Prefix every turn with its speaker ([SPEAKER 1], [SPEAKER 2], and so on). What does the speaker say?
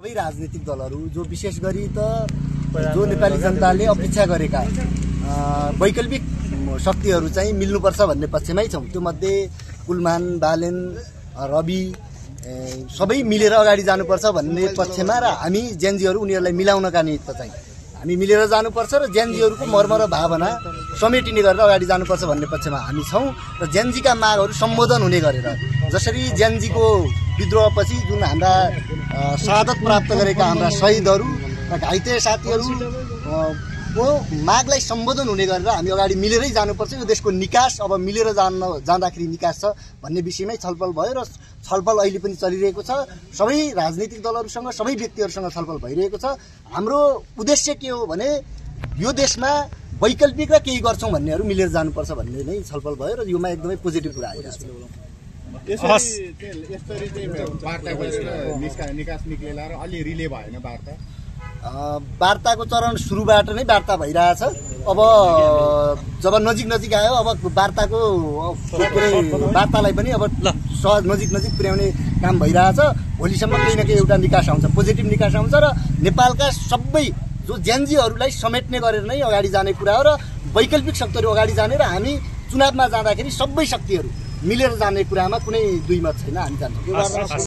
[SPEAKER 1] सबै राजनीतिक दलहरू जो विशेष गरी त जो नेपाली जनताले अपेक्षा गरेका वैकल्पिक शक्तिहरू चाहिँ मिल्नुपर्छ भन्ने पक्षमै छौँ। त्यो मध्ये कुलमान, बालेन, रवि सबै मिलेर अगाडि जानुपर्छ भन्ने पक्षमा र हामी जेनजीहरू उनीहरूलाई मिलाउनका निमित्त चाहिँ हामी मिलेर जानुपर्छ र जेनजीहरूको मर्म र भावना समेटिने गरेर अगाडि जानुपर्छ भन्ने पक्षमा हामी छौँ र जेनजीका मागहरू सम्बोधन हुने गरेर जसरी जेनजीको विद्रोहपछि जुन हाम्रा शहादत प्राप्त गरेका हाम्रा शहीदहरू र घाइते साथीहरूको मागलाई सम्बोधन हुने गरेर हामी अगाडि मिलेरै जानुपर्छ। यो देशको निकास अब मिलेर जाँदाखेरि निकास छ भन्ने विषयमै छलफल भयो र छलफल अहिले पनि चलिरहेको छ। सबै राजनीतिक दलहरूसँग सबै व्यक्तिहरूसँग छलफल भइरहेको छ। हाम्रो उद्देश्य के हो भने यो देशमा वैकल्पिक र केही गर्छौँ भन्नेहरू मिलेर जानुपर्छ भन्ने नै छलफल भयो र योमा एकदमै पोजिटिभ कुरा आइरहेको छ।
[SPEAKER 2] यसरी चाहिँ वार्ताको निकास निक्लेला र अलि रिले भएन
[SPEAKER 1] वार्ताको चरण सुरुबाट नै वार्ता भइरहेछ। अब जब नजिक आयो अब वार्ताको वार्तालाई पनि अब सहज नजिक पुर्याउने काम भइरहेछ। भोलिसम्म केही न केही एउटा निकास आउँछ, पोजिटिभ निकास आउँछ र नेपालका सबै जो जेनजीहरूलाई समेट्ने गरेर नै अगाडि जाने कुरा हो र वैकल्पिक शक्तिहरू अगाडि जाने र हामी चुनावमा जाँदाखेरि सबै शक्तिहरू मिलेर जाने कुरामा कुनै दुई मत छैन। हामी जान्छौँ।